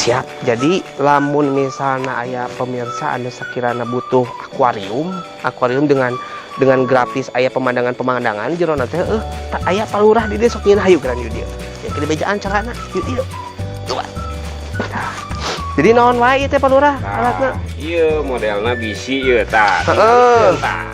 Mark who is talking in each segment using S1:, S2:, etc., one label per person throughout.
S1: Siap. Jadi lamun misalnya aya pemirsa anu sakirana butuh akuarium, akuarium dengan grafis aya pemandangan-pemandangan jero teh, tah aya Pak Lurah di dieu sok nyeun. Hayu geura yuk dieu. Ya ke bejaan carana. Yuk dieu. Tuh. Tah. Jadi naon wae ieu teh, Pak Lurah, alatna?
S2: Nah, iya modelna bisi ieu tah. Tah.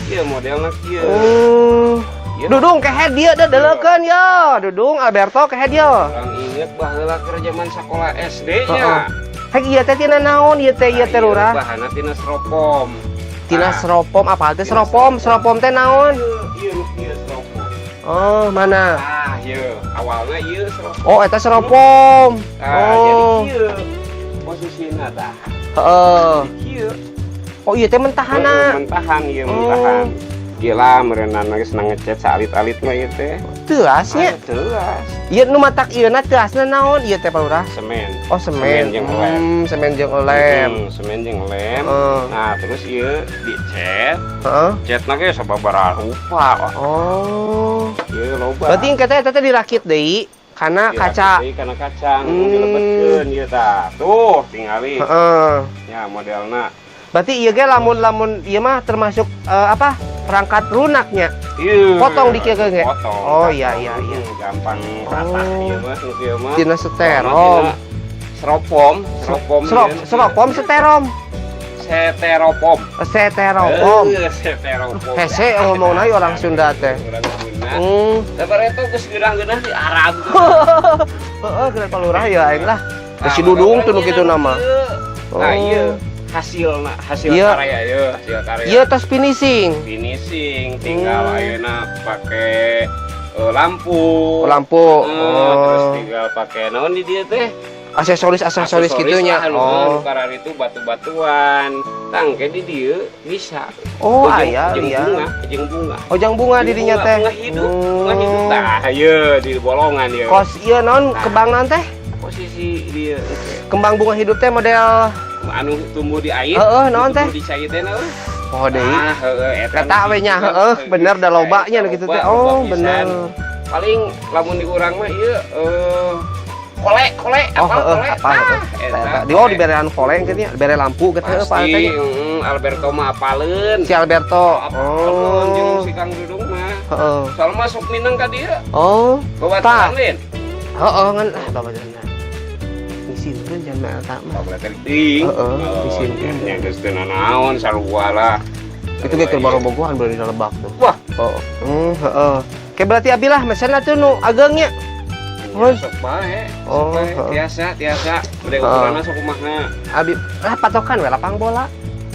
S2: Ieu modelna kieu.
S1: Oh.
S2: Ieu.
S1: Dudung kehed dieu da deleukeun ya. Dudung, Alberto, kehed dieu.
S2: Urang inget baheula keur zaman sakola SD nya.
S1: Hek ieu teh tina naon ieu teh, Lurah?
S2: Bahanna tina styrofoam.
S1: Tina
S2: Tah.
S1: Styrofoam apa teh
S2: Tina
S1: styrofoam? Styrofoam teh naon?
S2: Ieu nu kieu styrofoam.
S1: Oh, mana?
S2: Ah, ieu awalna ieu styrofoam.
S1: Oh, eta styrofoam.
S2: Tah,
S1: Oh.
S2: jadi kieu posisina tah. Jadi kieu.
S1: Oh, iya teh mentahana.
S2: Heeh, mentahan ieu mentahan. Gila meureunan geus ngecet saalit-alit mah ieu teh.
S1: Teuasnya.
S2: Ah, teuas.
S1: Ieu nu matak ieu na teuasna naon ieu teh, Pak Lurah?
S2: Semen.
S1: Oh, semen.
S2: Semen jeung lem.
S1: Semen jeung lem.
S2: Semen jeung lem. Nah, terus ieu dicet. Cetna ge sababaraha rupa. Wah,
S1: Oh.
S2: ieu loba.
S1: Berarti engke teh eta teh dirakit deui kana kaca.
S2: Deui kana kacang dilebetkeun ieu tah. Tuh, tingali. Ya modelna.
S1: Berarti ieu ge lamun lamun ieu mah termasuk apa? Perangkat runaknya.
S2: Ieu.
S1: Potong di kieu ge?
S2: Potong.
S1: Oh, iya.
S2: Gampang ratah
S1: Oh.
S2: ieu mah nu kieu mah.
S1: Tina sterom.
S2: Tina Styrofoam, styrofoam. Ieu.
S1: Styrofoam, sterom.
S2: Seteropom.
S1: Seteropom.
S2: Seteropom.
S1: Hese ngomongna ieu orang Sunda teh.
S2: Orang Sunda. Sabar eta geus geunah-geunah di Arab.
S1: Heeh, geura Pak Lurah ya aing lah. Si Dudung tuh nu kitu nama.
S2: Nah, iya hasilna, hasil karya ieu, hasil karya.
S1: Ieu tos finishing.
S2: Finishing, tinggal ayeuna pake lampu.
S1: Oh, lampu.
S2: Terus
S1: Oh.
S2: tinggal pake naon di dieu teh?
S1: Aksesoris aksesoris gitunya.
S2: Lah,
S1: Oh.
S2: oh. Itu batu-batuan. Tangke di dieu bisa.
S1: Oh,
S2: Jeung-
S1: aya
S2: jeung
S1: iya.
S2: bunga, jeung bunga.
S1: Oh, jang bunga
S2: Jeung
S1: di dinya
S2: bunga,
S1: teh.
S2: Bunga hidup, bunga hidup tah ieu di bolongan ieu.
S1: Kos ieu naon kembangna teh?
S2: Posisi dia
S1: Kembang bunga hidup teh model
S2: anu tumbuh di air.
S1: Heeh, naon teh?
S2: Tumbuh di cai teh naon?
S1: Oh deui.
S2: Ah, heeh, eta
S1: Eta we nya, heeh, bener da loba nya nu kitu teh. Oh,
S2: loba pisan.
S1: Bener.
S2: Paling lamun di urang mah ieu kole kole
S1: Oh,
S2: apa
S1: heeh,
S2: kole?
S1: apa
S2: Tah,
S1: heeh.
S2: eta
S1: Eta di oh
S2: kole.
S1: Diberean kole kitu nya, dibere lampu gitu heuh Pak
S2: Pasti,
S1: teh nya.
S2: Alberto mah apaleun.
S1: Si Alberto.
S2: Apaleun jeung
S1: Oh.
S2: si Kang Dudung mah.
S1: Heeh.
S2: Soalnya masuk Minang ka dieu.
S1: Oh.
S2: Babaturan lain.
S1: Heeh ngan ah babaturan. Isinkeun jangan mah eta mah.
S2: Tablet teuing.
S1: Heeh, isinkeun.
S2: Nya geus teu nanaon sarua lah.
S1: Itu ge keur barobogohan bener di lebak tuh.
S2: Wah.
S1: Oh. Heeh. Oke, berarti abi lah mesen atuh nu ageungnya.
S2: Ya, sok bae.
S1: Oh,
S2: Sok bae.
S1: heeh.
S2: Tiasa, tiasa. Bade ukuranna sok kumaha?
S1: Abi lah patokan we lapang bola.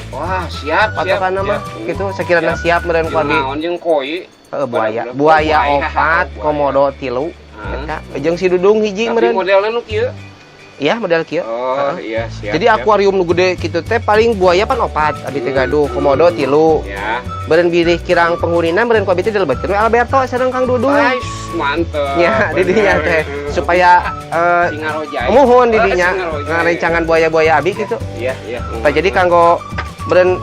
S2: Wah, siap, siap.
S1: Patokan mah
S2: siap.
S1: gitu sekiranya siap meureun ku
S2: Jeung
S1: abi.
S2: naon jeung koi?
S1: Heeh, buaya.
S2: Buaya,
S1: Buaya
S2: buaya.
S1: opat,
S2: Buaya.
S1: Komodo tilu.
S2: Heeh.
S1: Eta jeung si Dudung hiji
S2: Tapi
S1: meureun.
S2: modelnya nu kieu.
S1: Iya, model kieu.
S2: Oh, iya siap.
S1: Jadi
S2: siap.
S1: akuarium nu gede kitu teh paling buaya pan opat, abi teh gaduh, komodo tilu.
S2: Ya.
S1: Beureun bilih kirang penghunina meureun ku abi teh dilebetkeun we Alberto sareng Kang Dudung.
S2: Ais, mantep.
S1: Ya, di dinya teh supaya
S2: Singarojai.
S1: muhun di dinya
S2: Oh, Singarojai.
S1: ngarencangan buaya-buaya abi gitu.
S2: Iya.
S1: Tah, jadi kanggo beureun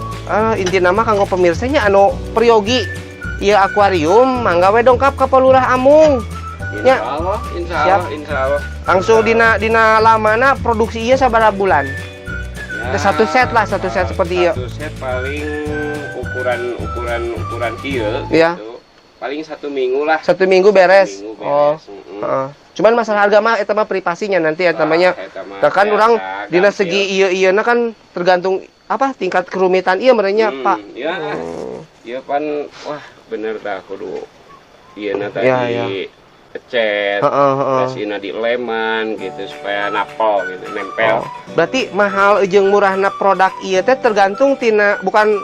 S1: inti nama kanggo pemirsanya anu peryogi ieu akuarium mangga we dongkap ka Pak Lurah Amung.
S2: Insya
S1: Ya.
S2: Allah, insya
S1: Siap.
S2: Allah, insya Allah.
S1: Langsung dina dina lamana produksi ieu sabaraha bulan?
S2: Ya,
S1: Satu set lah, satu set seperti ieu.
S2: Satu set paling ukuran ukuran ukuran kieu gitu. Paling satu minggu lah.
S1: Satu minggu beres.
S2: Minggu
S1: Oh.
S2: beres. Mm-mm.
S1: Heeh. Cuman masalah harga mah eta mah privasinya nanti ya namanya.
S2: Wah, eta mah
S1: Nah, kan
S2: biasa,
S1: orang dina
S2: gampil.
S1: Segi ieu ieu kan tergantung apa tingkat kerumitan ieu merenya, Pak.
S2: Ya, ya pan wah bener tah kudu ieu na tadi
S1: Ya, ya.
S2: cat,
S1: Heeh, heeh.
S2: kasihna di leman gitu supaya napel gitu, nempel.
S1: Oh. Berarti mahal jeung murahna produk ieu teh tergantung tina bukan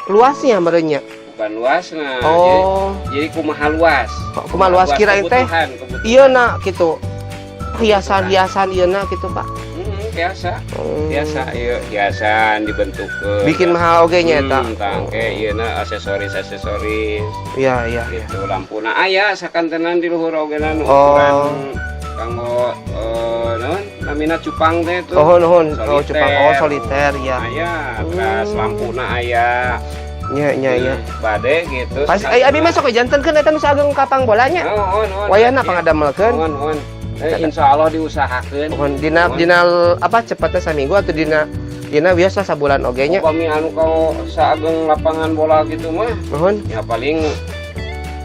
S1: luasnya merenya?
S2: Bukan luasna.
S1: Oh.
S2: Jadi kumaha luas.
S1: Oh, kumaha luas kirain teh.
S2: Kebutuhan, kebutuhan.
S1: Ieu na gitu. Hiasan-hiasan ieu na gitu, Pak.
S2: Biasa. Biasa ieu hiasan dibentuk ke
S1: Bikin mahal oge nya eta.
S2: Tangke ieu na aksesoris aksesoris
S1: Iya.
S2: gitu, lampuna aya sakantenan di luhur oge na nu
S1: Oh.
S2: ukuran kanggo naon namina cupang teh tuh.
S1: Oh, nuhun. Oh,
S2: Soliter.
S1: cupang. Oh, soliter ya.
S2: Aya, terus lampuna aya.
S1: Nya nya ya.
S2: Bade gitu.
S1: Pas ai abi masuk ke jantenkeun eta nu saageng kapang bolanya.
S2: Oh, oh, oh.
S1: Wayahna pangadamelkeun.
S2: Nuhun, nuhun. Insya Allah diusahakeun.
S1: Mohon dina
S2: Mohon.
S1: Dina apa, cepatnya saminggu atau dina dina biasa sabulan oge nya.
S2: Upami anu kalau saageng lapangan bola gitu mah
S1: Mohon.
S2: Ya paling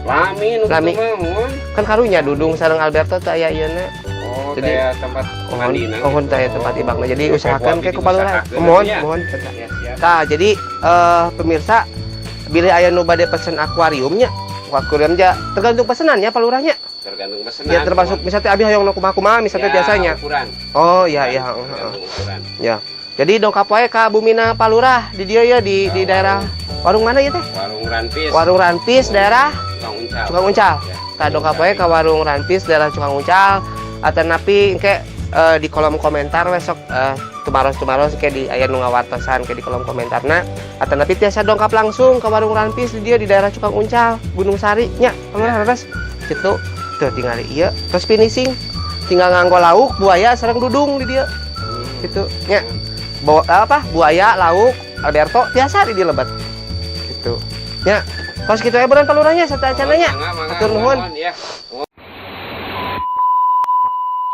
S2: lami nu
S1: Lami.
S2: kitu mah, mohon.
S1: Kan karunya Dudung sareng Alberto teh aya ieu.
S2: Oh,
S1: Jadi-
S2: teh tempat
S1: Mohon,
S2: mandina
S1: mohon
S2: gitu.
S1: teh tempat ibangna. Jadi
S2: Oke,
S1: usahakan
S2: ku
S1: ke
S2: abdi
S1: ku Palurah.
S2: diusahakeun
S1: Mohon,
S2: nya.
S1: mohon.
S2: Ya, siap.
S1: Tah, jadi pemirsa, bilih aya nu bade pesen akuariumnya. Akuarium ja tergantung pesenannya, Pak Lurahnya.
S2: Tergantung pesanan.
S1: Ya, termasuk misalnya abi hoyong nu kumaha-kumaha misalnya
S2: Ya,
S1: biasanya.
S2: ukuran.
S1: Oh iya iya, heeh.
S2: Tergantung ukuran.
S1: Ya. Jadi dongkap wae ka Bumina Pak Lurah di dieu ya, di
S2: Nah,
S1: daerah warung mana ya teh?
S2: Warung Ranpis.
S1: Warung Ranpis daerah
S2: Cukang Uncal.
S1: Cukang Uncal.
S2: Ya.
S1: Tah, dongkap wae ka Warung Ranpis daerah Cukang Uncal atau napi engke di kolom komentar besok tumaros-tumaros kayak di aya nu ngawartosan ke di kolom komentarna atau napi tiasa dongkap langsung ke Warung Ranpis di dia di daerah Cukang Uncal, Gunung Sari nya, Pak Lurah, leres gitu. Tuh, tinggal iya terus finishing, tinggal nganggo lauk buaya sareng Dudung di dia gitu nya. Bawa apa, buaya, lauk Alberto tiasa di dia lebat gitu nya. Kos gitu ya, bulan Pak Lurahnya, serta acananya.
S2: Mangga, mangga,
S1: Hatur nuhun.
S2: Ya.